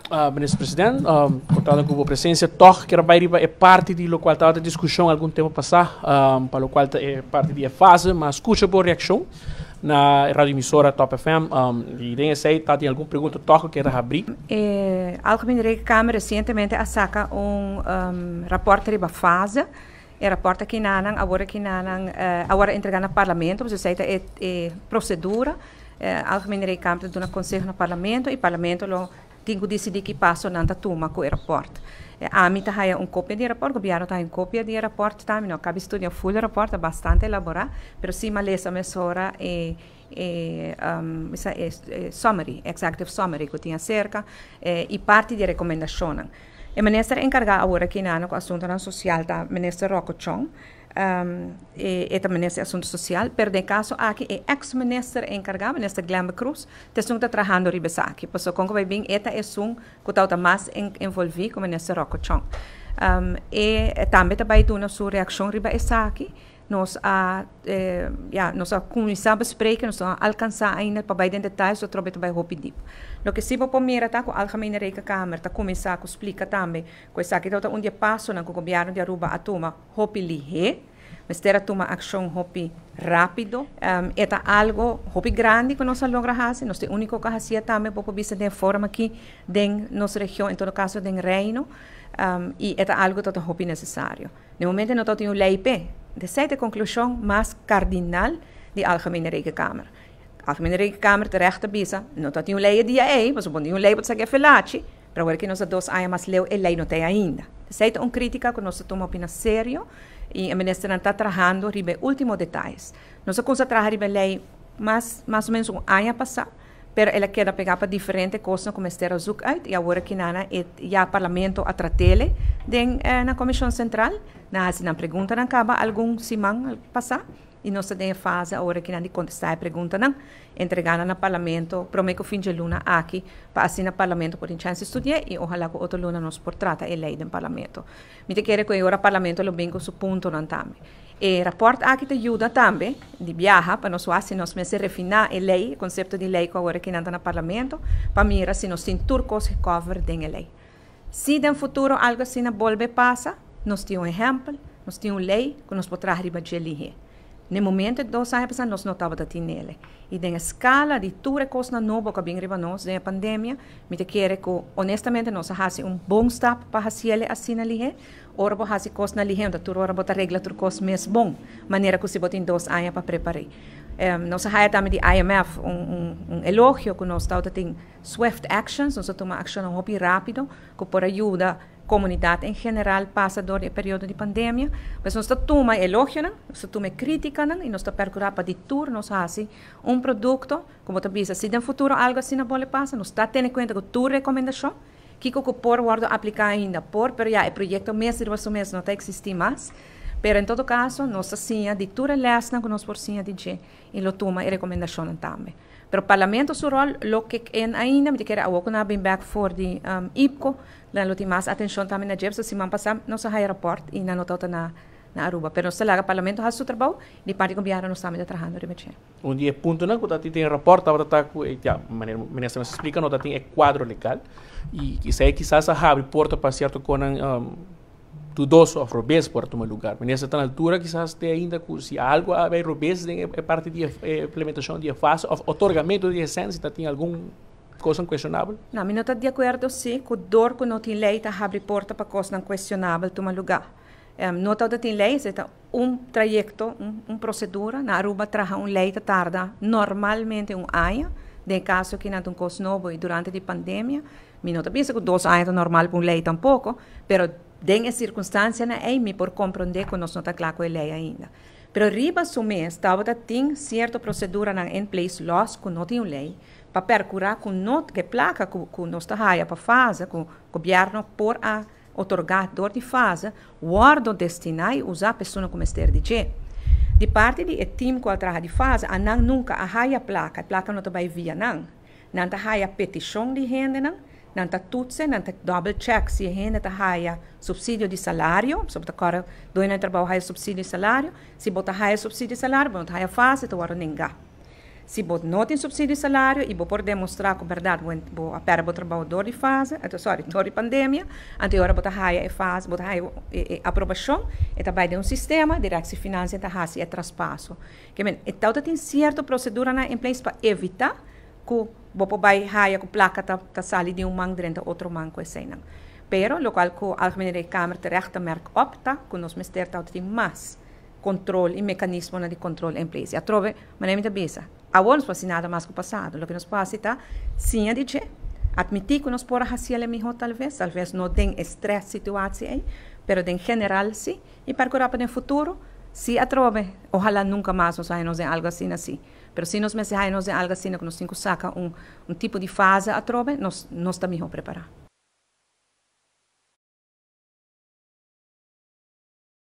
Minister President, contando cu bo presencia, toch kier bay riba e parti di locual tabata discusion algun tempo pasa, pa locual ta e parti di e fase, ma scucha bo reaccion na radio emisora Top FM, y den esey ta tin algun pregunta toch cu kier habri. E Algemene Rekenkamer recientemente a saca un rapport riba fase. E rapport aki nanan awor aki nanan awor a entrega na Parlamento, pasobra esey ta e procedura. Algemene Rekenkamer ta duna conseho na Parlamento y Parlamento lo tin ku disidí ki paso nan ta tuma ku e rapòrt. Ami ta haya un kopia di e rapòrt, gobièrnu ta haya un kopia di e rapòrt tambe. No a kabi studia ful e rapòrt, ta bastante elaborá, pero sí m'a lesa mesora e e e summary, executive summary ku tin aserka i parti di e rekomendashonnan. E minister enkargá awor aki nan ku asuntunan sosial ta minister Rocco Chong. E ta minister di Asunto Social, pero den e caso aki e ex minister encarga, minister Glenbert Croes, ta esun cu ta trahando riba esaki. Pasobra con cu bay bin e ta esun cu tabata mas envolvi cu minister Rocco Chong. E tambe ta bay duna su reaccion riba esaki. Nos a, ya, nos a cuminsa bespreken, nos no a alcansa ainda pa bay den detaye, so trobe ta bay hopi diep. Loke si bo por mira ta cu Algemene Rekenkamer ta cuminsa cu splica tambe cu esaki tabata un di e pasonan cu gobierno di Aruba a tuma hopi lihé, mester a tuma akshon hopi rápido. E ta algo hopi grandi ku nos a logra hasi, nos ta e úniko ku a hasié tambe bo por bisa den e forma aki den nos region, en todo kaso den Reino, i e ta algo ku ta hopi nesesario. Den momento no tabatin un lei p'e. Esei ta e konklushon mas kardinal di Algemene Rekenkamer. Algemene Rekenkamer terecht ta bisa, no tabatin un lei e dia ei, pasobra bo no tin un lei bo ta saka e felachi, Pero awor ki nos a dos aña mas leu e lei no ta ei ainda. Esei ta un kritika ku nos ta tuma hopi na serio i e ministernan ta trahando riba e ultimo detayes. Nos a kumsa traha riba e lei mas mas o menos un aña pasá, pero el a keda pegá pa diferente kosnan ku mester a zoek uit i awor aki nana e ya parlamento a trat'ele den na komishon sentral. Nan a hasi nan preguntanan kaba algun siman pasá. I nos ta den e fase awor aki nan di kontestá e preguntanan, entregá nan na Parlamento promé ku fin dje luna aki, pa asina Parlamento por tin chèns di studi'é i ohalá ku otro luna nos por trata e lei den Parlamento. Mi ta kere ku e ora Parlamento lo bin ku su puntonan tambe. E rapòrt aki ta yuda tambe di biaha pa nos wak si nos mester refiná e lei, e konsepto di lei ku awor aki nan ta na Parlamento, pa mira si nos tin tur kos gekover den e lei. Si den futuro algu asina bolbe pasa, nos tin un ehèmpel, nos tin un lei ku nos por traha riba dje lihé. Na e momento e dos aña pasá nos no tabata tin nele. I den e skala di tur e kosnan nobo ku a bin riba nos den e pandemia, mi ta kere ku honestamente nos a hasi un bon stap pa hasiel e asina lihé. Ora bo hasi kosnan lihé, no ta tur ora bo ta regla tur kos mes bon, manera ku si bo tin dos aña pa prepar'é. Nos a haya tambe di IMF un elogio ku nos tabata tin. Swift actions, nos a tuma accionnan hopi rapido cu por a yuda comunidad en general pasa door di e periodo di pandemia. Pues nos ta tuma e elogionan, nos ta tuma e criticanan y nos ta percura pa di tur nos haci un producto cu bo ta bisa si den futuro algo asina bole pasa, nos ta tene cuenta cu tur recomendacion, kico cu por wordo aplica ainda por, pero ya e proyecto mes riba su mes no ta existi mas. Pero en todo caso nos ta siña di tur e lesnan cu nos por siña di dje y lo tuma e recomendacionnan tambe. Pero Parlamento su rol lo kick in ainda, mi ta kere awor ku nan a bin bek for di IPCO, nan lo tin mas atencion tambe na dje, pasobra siman pasa nos a haya raport y nan no tabata na na Aruba. Pero nos ta laga Parlamento haci su trabou, di parti gobierno nos tambe ta trahando riba dje. Un di e puntonan ku ta tin den e raport tabata ta ku e, ya, manera minister mes a splika, no ta tin e kuadro legal y esei kisas a habri porta pa sierto konan dudoso of robes por a tuma lugar. Minister ta na altura kisas te ainda ku si algo a bay robes den e parti di e implementacion di e fase of otorgamento di licencia ta tin algun cosnan cuestionabel? No, mi no ta di acuerdo si cu dor cu no tin ley ta habri porta pa cosnan cuestionabel tuma lugar. No tabata tin ley, esey ta un trayecto, un procedura. Na Aruba traha un ley ta tarda normalmente un aña, den e caso aki nan ta un cos nobo y durante di pandemia. Mi no ta bisa cu dos aña ta normal pa un ley tampoco, pero den e circunstancianan ey mi por comprende cu nos no ta cla cu e ley ainda. Pero riba su mes tabata tin cierto proceduranan in place los cu no tin un ley pa percura cu no e placa cu nos ta haya pa fase cu gobierno por a otorga door di fase wordo destina y usa pa esunnan cu mester di dje. Di parti di e team cu a traha di fase a nan nunca a haya placa, e placa no ta bay via nan. Nan ta haya petishon di hendenan, nan ta tutse, nan ta double check si e hende ta haya supsidio di salario, pasobra bo ta kòrda doño di trabou haya supsidio di salario, si bo ta haya supsidio di salario bo no ta haya fásil, ta wòrdu nengá. Si bo no tin subsidio di salario y bo por demostra cu berdad bo a perde bo trabou door di fase, anto, sorry, door di pandemia, anto ora bo ta haya e fase, bo ta haya e aprobacion, e ta bay den un sistema, Directie Financiën ta haci e traspaso. Kiermen, e tawata tin cierto proceduranan in place pa evita cu bo por bay haya cu placa ta sali di un man drenta otro man cu eseynan. Pero, locual cu Algemene Rekenkamer terecht ta merk op ta cu nos mester tawata tin mas control y mecanismonan di control in place. Y atrobe, manera mi ta bisa, awor nos por haci nada mas cu pasado. Loke nos por haci ta siña di dje, admiti cu nos por a haci el miho talves, talves no den e stress situatie ey, pero den general si, y percura pa den futuro, si atrobe, ohala nunca mas nos haya nos den algo asina si, pero si nos mester haya nos den algo asina cu nos tin cu saca un tipo di fase atrobe, nos ta miho prepara.